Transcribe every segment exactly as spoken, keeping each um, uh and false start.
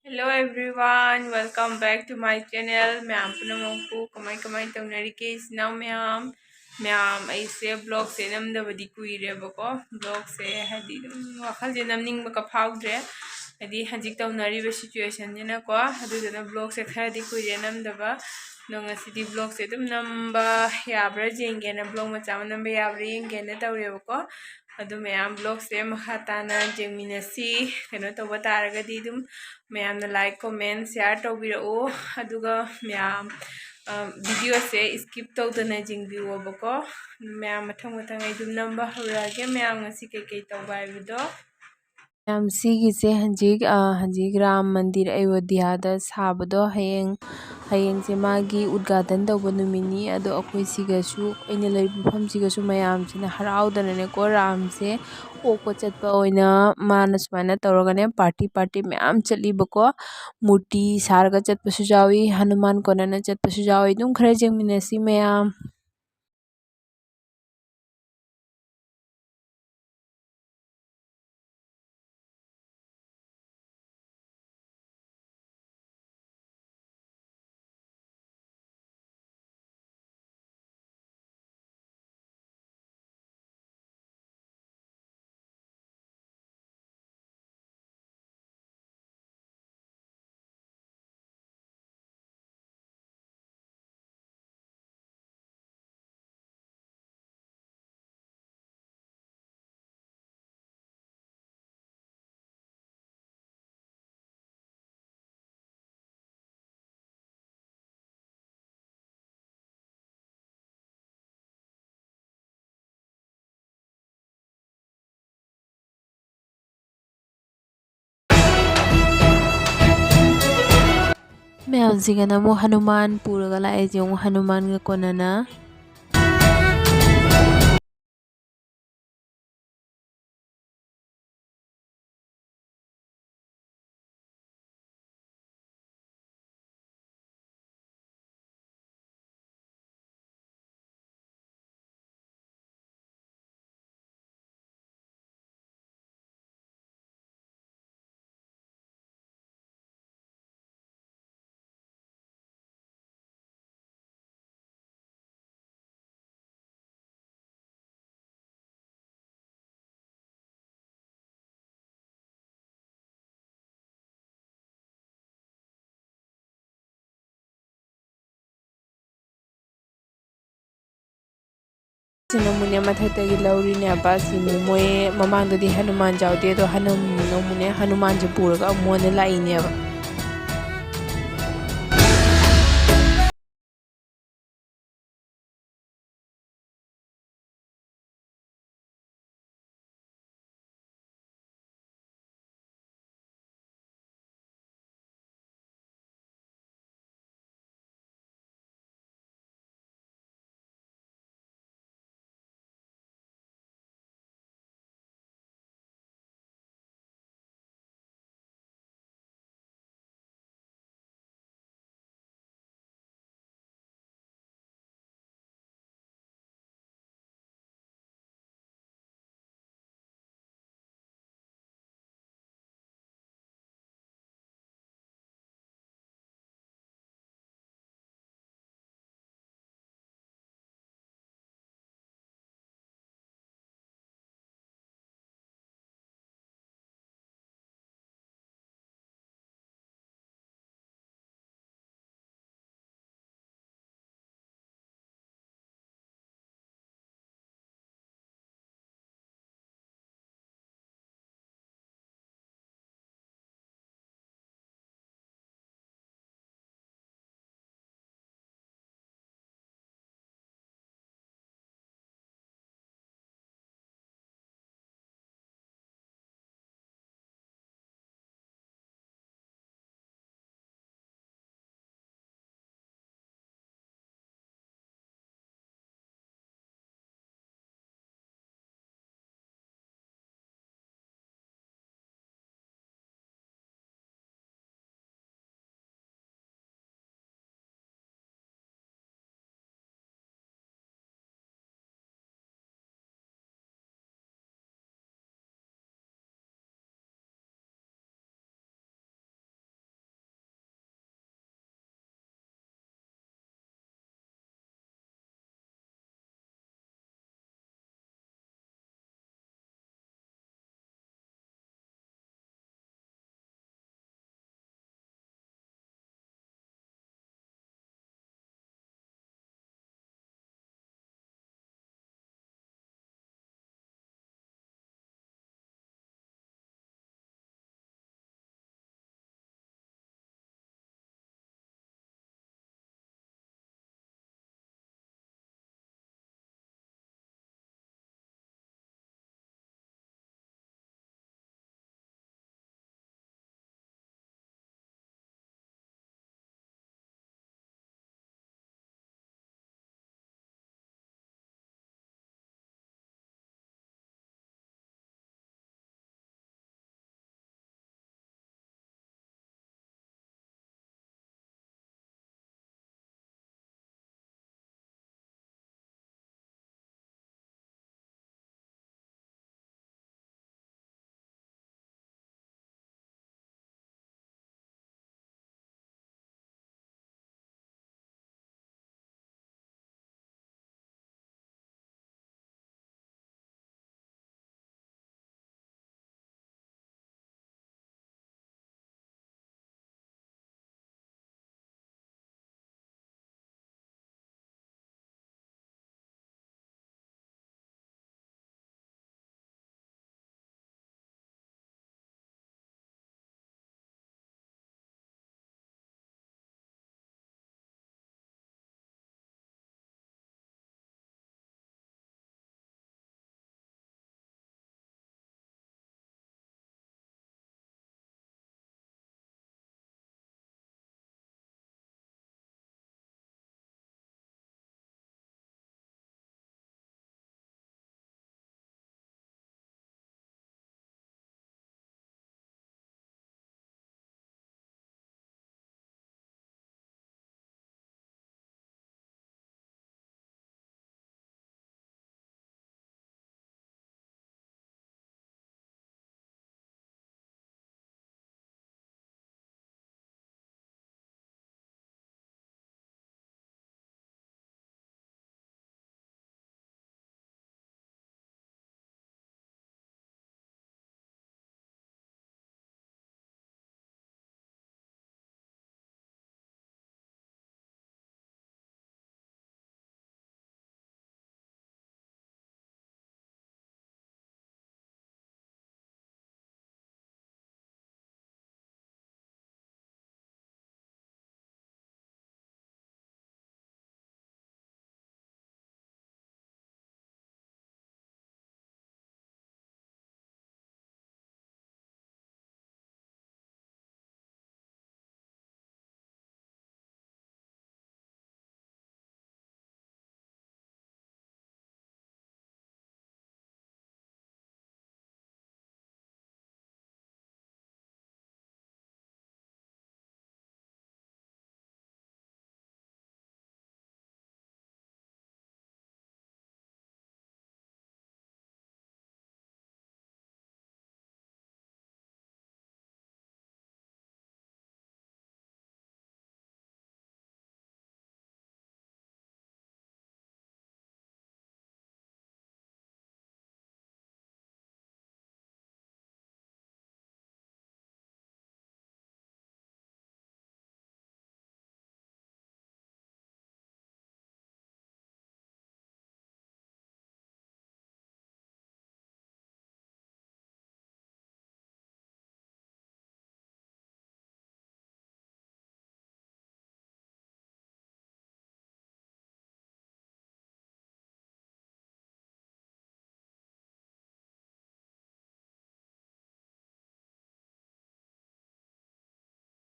Hello everyone, welcome back to my channel. ꯃꯌꯥꯝ ꯄꯨꯝꯅꯃꯛꯄꯨ ꯀꯃꯥꯏ ꯀꯃꯥꯏ ꯇꯧꯅꯔꯤꯒꯦ, ꯏꯆꯤꯟ ꯏꯅꯥꯎ ꯃꯌꯥꯝ? ꯃꯌꯥꯝ, ꯑꯩꯁꯦ vlogꯁꯦ ꯅꯝꯗꯕꯗꯤ ꯀꯨꯏꯔꯦꯕꯀꯣ꯫ Vlogꯁꯦ ꯍꯥꯏꯗꯤ ꯑꯗꯨꯝ ꯋꯥꯈꯜꯁꯦ ꯅꯝꯅꯤꯡꯕꯒ ꯐꯥꯎꯗ꯭ꯔꯦ, ꯍꯥꯏꯗꯤ ꯍꯧꯖꯤꯛ ꯇꯧꯅꯔꯤꯕ situationꯁꯤꯅꯀꯣ꯫ ꯑꯗꯨꯗꯨꯅ vlogꯁꯦ ꯈꯔꯗꯤ ꯀꯨꯏꯔꯦ ꯅꯝꯗꯕ꯫ ꯑꯗꯣ ꯉꯁꯤꯗꯤ vlogꯁꯦ ꯑꯗꯨꯝ ꯅꯝꯕ ꯌꯥꯕ꯭ꯔꯥ ꯌꯦꯡꯒꯦꯅ, vlog ꯃꯆꯥ ꯑꯃ ꯅꯝꯕ ꯌꯥꯕ꯭ꯔꯥ ꯌꯦꯡꯒꯦꯅ ꯇꯧꯔꯦꯕꯀꯣ꯫ ꯑꯗꯨ ꯃꯌꯥꯝ vlogꯁꯦ ꯃꯈꯥ ꯇꯥꯅ ꯌꯦꯡꯃꯤꯟꯅꯁꯤ꯫ ꯀꯩꯅꯣ ꯇꯧꯕ ꯇꯥꯔꯒꯗꯤ ꯑꯗꯨꯝ ꯃꯌꯥꯝꯅ like, comment, share ꯇꯧꯕꯤꯔꯛꯎ꯫ ꯑꯗꯨꯒ ꯃꯌꯥꯝ, ꯑ, videoꯁꯦ skip ꯇꯧꯗꯅ ꯌꯦꯡꯕꯤꯌꯣꯕꯀꯣ꯫ ꯃꯌꯥꯝ ꯃꯊꯪ ꯃꯊꯪ ꯑꯩ ꯑꯗꯨꯝ ꯅꯝꯕ ꯍꯧꯔꯛꯑꯒꯦ꯫ ꯃꯌꯥꯝ ꯉꯁꯤ ꯀꯩꯀꯩ ꯇꯧꯕ ꯍꯥꯏꯕꯗꯣ꯫ ꯃꯌꯥꯝ, ꯁꯤꯒꯤꯁꯦ ꯍꯧꯖꯤꯛ, ꯑ, ꯍꯧꯖꯤꯛ ꯔꯥꯝ ꯃꯟꯗꯤꯔ ꯑꯌꯣꯙ꯭ꯌꯥꯗ ꯁꯥꯕꯗꯣ ꯍꯌꯦꯡ, ꯍꯌꯦꯡꯁꯦ ꯃꯥꯒꯤ ꯎꯗꯘꯥꯇꯟ ꯇꯧꯕ ꯅꯨꯃꯤꯠꯅꯤ꯫ ꯑꯗꯣ ꯑꯩꯈꯣꯏ ꯁꯤꯒꯁꯨ, ꯑꯩꯅ ꯂꯩꯔꯤꯕ ꯃꯐꯝꯁꯤꯒꯁꯨ ꯃꯌꯥꯝꯁꯤꯅ ꯍꯔꯥꯎꯗꯅꯅꯦꯀꯣ, ꯔꯥꯝꯁꯦ ꯑꯣꯛꯄ ꯆꯠꯄ ꯑꯣꯏꯅ ꯃꯥꯅ ꯁꯨꯃꯥꯏꯅ ꯇꯧꯔꯒꯅꯦ party party ꯃꯌꯥꯝ ꯆꯠꯂꯤꯕꯀꯣ꯫ ꯃꯨꯔꯇꯤ ꯁꯥꯔꯒ ꯆꯠꯄꯁꯨ ꯌꯥꯎꯏ, ꯍꯅꯨꯃꯥꯟ ꯀꯣꯟꯅꯅ ꯆꯠꯄꯁꯨ ꯌꯥꯎꯏ꯫ ꯑꯗꯨꯝ ꯈꯔ ꯌꯦꯡꯃꯤꯟꯅꯁꯤ ꯃꯌꯥꯝ꯫ ꯃꯌꯥꯝꯁꯤꯒꯅ ꯑꯃꯨꯛ ꯍꯅꯨꯃꯥꯟ ꯄꯨꯔꯒ ꯂꯥꯛꯑꯦ꯫ ꯌꯦꯡꯉꯨ, ꯍꯅꯨꯃꯥꯟꯒ ꯀꯣꯟꯅꯅ꯫ ꯁꯤꯅ ꯑꯃꯨꯛꯅꯦ ꯃꯊꯛꯇꯒꯤ ꯂꯧꯔꯤꯅꯦꯕ꯫ ꯁꯤꯅꯦ ꯃꯣꯏ ꯃꯃꯥꯡꯗꯗꯤ ꯍꯅꯨꯃꯥꯟ ꯌꯥꯎꯗꯦ, ꯑꯗꯣ ꯍꯅꯨꯃꯥꯟ ꯑꯃꯨꯛꯅꯦ ꯍꯅꯨꯃꯥꯟꯁꯦ ꯄꯨꯔꯒ ꯑꯃꯨꯛ ꯍꯟꯅ ꯂꯥꯛꯏꯅꯦꯕ꯫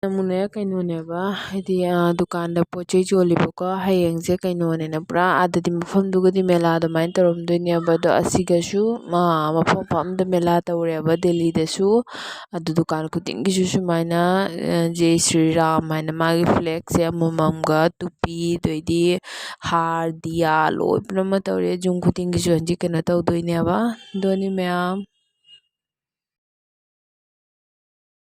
ꯑꯃꯨꯛꯅꯦ ꯀꯩꯅꯣꯅꯦꯕ, ꯍꯥꯏꯗꯤ, ꯑ, ꯗꯨꯀꯥꯟꯗ ꯄꯣꯠ ꯆꯩ ꯌꯣꯜꯂꯤꯕꯀꯣ꯫ ꯍꯌꯦꯡꯁꯦ ꯀꯩꯅꯣꯅꯦꯅ, ꯄꯨꯔꯥ ꯑꯥꯗꯗꯤ ꯃꯐꯝꯗꯨꯒꯗꯤ ꯃꯦꯂꯥ ꯑꯗꯨꯃꯥꯏꯅ ꯇꯧꯔꯝꯗꯣꯏꯅꯦꯕ꯫ ꯑꯗꯣ ꯑꯁꯤꯒꯁꯨ, ꯑ, ꯃꯐꯝ ꯃꯐꯝꯗ ꯃꯦꯂꯥ ꯇꯧꯔꯦꯕ ꯗꯦꯜꯂꯤꯗꯁꯨ꯫ ꯑꯗꯨ ꯗꯨꯀꯥꯟ ꯈꯨꯗꯤꯡꯒꯤꯁꯨ ꯁꯨꯃꯥꯏꯅ, ꯑ, "ꯖꯩ ꯁ꯭ꯔꯤ ꯔꯥꯝ" ꯍꯥꯏꯅ ꯃꯥꯒꯤ flag ꯁꯦ ꯑꯃꯃꯝꯒ, ꯇꯨꯄꯤ, ꯑꯗꯩꯗꯤ ꯍꯥꯔ, ꯗꯤꯌꯥ, ꯂꯣꯏ ꯄꯨꯝꯅꯃꯛ ꯇꯧꯔꯦ꯫ ꯌꯨꯝ ꯈꯨꯗꯤꯡꯒꯤꯁꯨ ꯍꯧꯖꯤꯛ ꯀꯩꯅꯣ ꯇꯧꯗꯣꯏꯅꯦꯕ꯫ ꯑꯗꯨꯅꯤ ꯃꯌꯥꯝ꯫